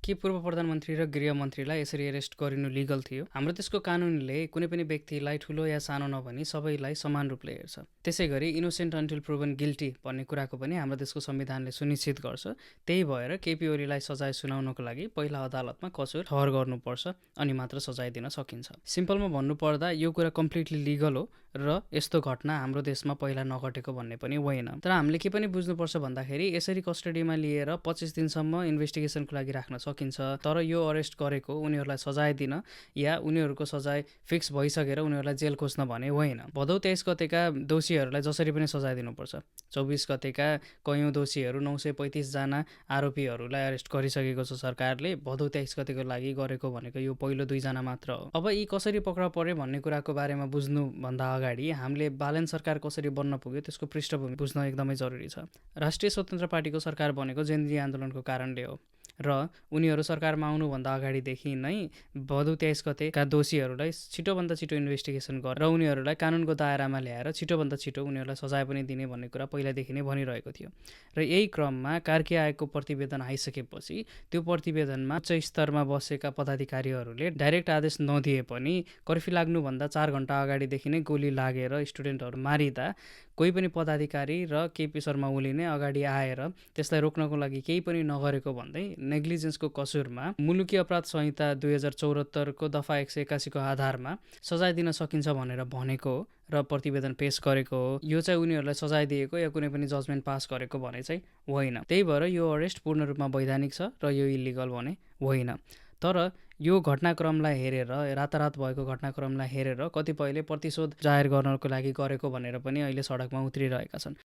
के पूर्व प्रधानमन्त्री र गृहमन्त्रीलाई यसरी एरेस्ट गरिनु लिगल थियो? हाम्रो देशको कानुनले कुनै पनि व्यक्तिलाई ठुलो या सानो नभनी सबैलाई समान रूपले हेर्छ। त्यसैगरी इनोसेन्ट अन्टिल प्रुभन गिल्टी भन्ने कुराको पनि हाम्रो देशको संविधानले सुनिश्चित गर्छ। त्यही भएर केपी ओलीलाई सजाय सुनाउनको लागि पहिला अदालतमा कसुर ठहर गर्नुपर्छ अनि मात्र सजाय दिन सकिन्छ। सिम्पलमा भन्नुपर्दा यो कुरा कम्प्लिटली लिगल हो र यस्तो घटना हाम्रो देशमा पहिला नघटेको भन्ने पनि होइन। तर हामीले के पनि बुझ्नुपर्छ भन्दाखेरि यसरी कस्टडीमा लिएर 25 दिनसम्म इन्भेस्टिगेसनको लागि राख्न सकिन्छ। तर यो अरेस्ट गरेको उनीहरूलाई सजाय दिन या उनीहरूको सजाय फिक्स भइसकेर उनीहरूलाई जेल खोज्न भने होइन। भदौ 23 गतेका दोषीहरूलाई जसरी पनि सजाय दिनुपर्छ। 24 गतेका कयौं दोषीहरू 935 जना आरोपीहरूलाई अरेस्ट गरिसकेको छ सरकारले। भदौ 23 गतेको लागि गरेको भनेको यो पहिलो 2 जना मात्र हो। अब यी कसरी पक्राउ पर्यो भन्ने कुराको बारेमा बुझ्नु भन्दा अगाडि हामीले बालन सरकार कसरी बन्न पुग्यो त्यसको पृष्ठभूमि बुझ्न एकदमै जरुरी छ। राष्ट्रिय स्वतन्त्र पार्टीको सरकार बनेको जेन जी आन्दोलनको कारणले हो र उनीहरू सरकारमा आउनुभन्दा अगाडिदेखि नै भदौ 23 गतेका दोषीहरूलाई छिटोभन्दा छिटो इन्भेस्टिगेसन गरेर उनीहरूलाई कानुनको दायरामा ल्याएर छिटोभन्दा छिटो उनीहरूलाई सजाय पनि दिने भन्ने कुरा पहिलादेखि नै भनिरहेको थियो। र यही क्रममा कार्की आयोगको प्रतिवेदन आइसकेपछि त्यो प्रतिवेदनमा उच्च स्तरमा बसेका पदाधिकारीहरूले डाइरेक्ट आदेश नदिए पनि कर्फ्यू लाग्नुभन्दा 4 घण्टा अगाडिदेखि नै गोली लागेर स्टुडेन्टहरू मारिँदा कोही पनि पदाधिकारी र केपी शर्मा ओली नै अगाडि आएर त्यसलाई रोक्नको लागि केही पनि नगरेको भन्दै नेग्लिजेन्सको कसुरमा मुलुकी अपराध संहिता 2074 को दफा 181 को आधारमा सजाय दिन सकिन्छ भनेर भनेको हो र प्रतिवेदन पेश गरेको हो। यो चाहिँ उनीहरूलाई सजाय दिएको या कुनै पनि जजमेन्ट पास गरेको भने चाहिँ होइन। त्यही भएर यो अरेस्ट पूर्ण रूपमा वैधानिक छ र यो इलिगल भने होइन। तर यो घटनाक्रमलाई हेरेर रातारात भएको घटनाक्रमलाई हेरेर कतिपयले प्रतिशोध जाहेर गर्नको लागि गरेको भनेर पनि अहिले सडकमा उत्रिरहेका छन्।